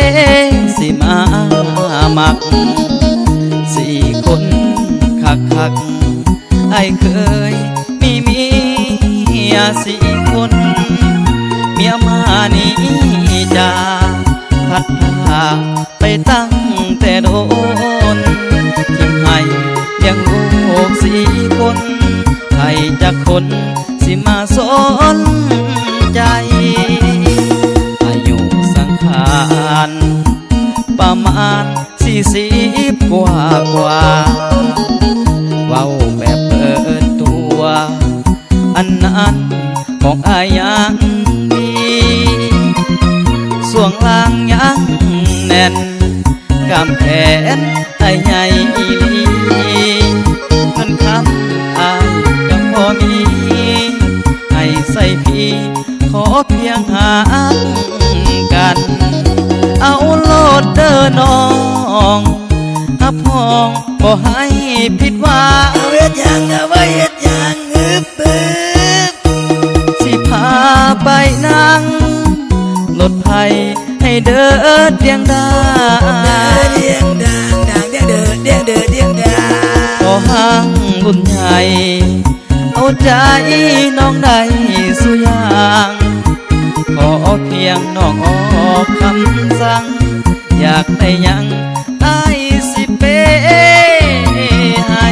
ເອ ຊິມາມັກສີ່ຄົນຄັກໆ ອ້າຍເຄີຍມີເມຍສີ່ຄົນ ເມຍມານີ້ຈາກພັດພາກໄປຕັ້ງແຕ່ດົນ ຖິ້ມໃຫ້ລ້ຽງລູກສີ່ຄົນ ໃຜຈັກຄົນ ຊິມາສົນໃຈ ອາຍຸສັງຂານປະມານສີ່ສິບກວ່າກວ່າ ເວົ້າແບບເປີດຕົວ ອັນນັ້ນຂອງອ້າຍຍັງດີ ຊ່ວງລ່າງຍັງແໜ້ນ ກ້າມແຂນອ້າຍໃຫຍ່ອີ່ຫຼີ ເງິນຄຳອ້າຍກໍພໍມີ ໃຫ້ໃຊ້ພີ້ ຂໍພຽງຮັກກັນ ເອົາໂລດເດີນ້ອງ ຮັບຮອງບໍ່ໃຫ້ຜິດຫວັງ ເອົາເຮັດຫຍັງ ເອົາໄວ້ເຮັດຫຍັງ ອຶບ ອຶບ ຊິພາໄປນັ່ງລົດໄຟ ໃຫ້ເດີດຽງດາງ ເດີດຽງດາງ ດາງດຽງເດີດ ດຽງເດີດ ດຽງດາງ ຂໍຮັ່ງລຸ້ນໃຫຍ່ ເອົາໃຈນ້ອງໄດ້ສູ່ຢ່າງ ຂໍພຽງນ້ອງອອກຄຳສັ່ງ ຢາກໄດ້ຫຍັງອ້າຍຊິເປໃຫ້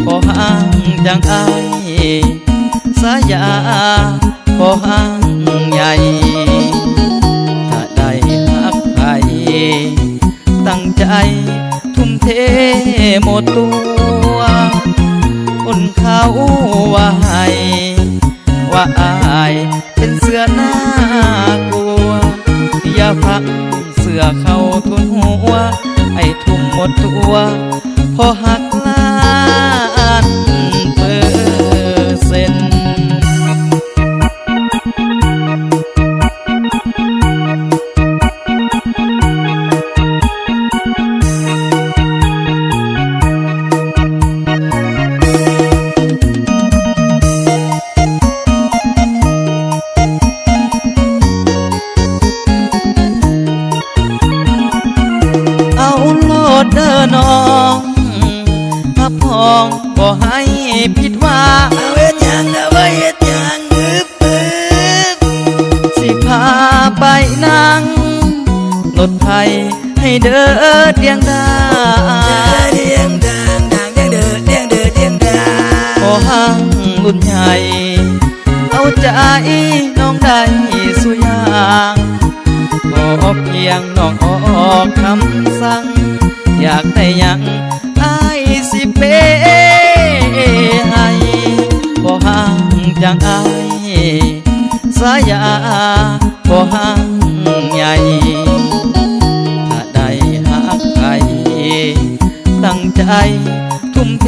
ຂໍຮັ່ງຈັ່ງອ້າຍ ສາຢາ ພໍຮັ່ງໃຫຍ່ ຖ້າໄດ້ຮັກໃຜ ຕັ້ງໃຈທຸ່ມເທໝົດຕົວ ອຸ່ນເຂົ້າວ່າໃຫ້ ວ່າອ້າຍເປັນເສືອໜ້າກົວ ຢ່າຟັງເສືອເຂົາທຸ່ນຫົວ ໃຫ້ທຸ່ມໝົດຕົວ ພໍຮັກລ້ານເປີເຊັນ. ເອົາໂລດເດີນ້ອງ ຮັບຮອງບໍ່ໃຫ້ຜິດຫວັງ ເອົາເຮັດຫຍັງ ເອົາໄວ້ເຮັດຫຍັງ ອຶບ ອຶບ ຊິພາໄປນັ່ງລົດໄຟ ໃຫ້ເດີດຽງດາງ ເດີດຽງດາງ ດາງດຽງເດີດ ດຽງເດີດ ດຽງດາງ ຂໍຮັ່ງລຸ້ນໃຫຍ່ ເອົາໃຈນ້ອງໄດ້ສູ່ຢ່າງ ຂໍພຽງນ້ອງອອກຄຳສັ່ງ ຢາກໄດ້ຫຍັງອ້າຍຊິເປໃຫ້ ຂໍຮັ່ງຈັ່ງອ້າຍ ສາຢາ ຂໍຮັ່ງໃຫຍ່ ຖ້າໄດ້ຮັກໃຜ ຕັ້ງໃຈທຸ່ມເທ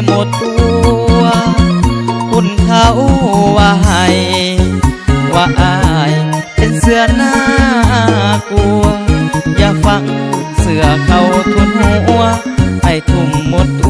ໝົດຕົວ ອຸ່ນເຂົ້າວ່າໃຫ້ ວ່າອ້າຍເປັນເສືອໜ້າກົວ ຢ່າຟັງເສືອເຂົາທຸ່ນຫົວ ໃຫ້ທຸ່ມໝົດຕົ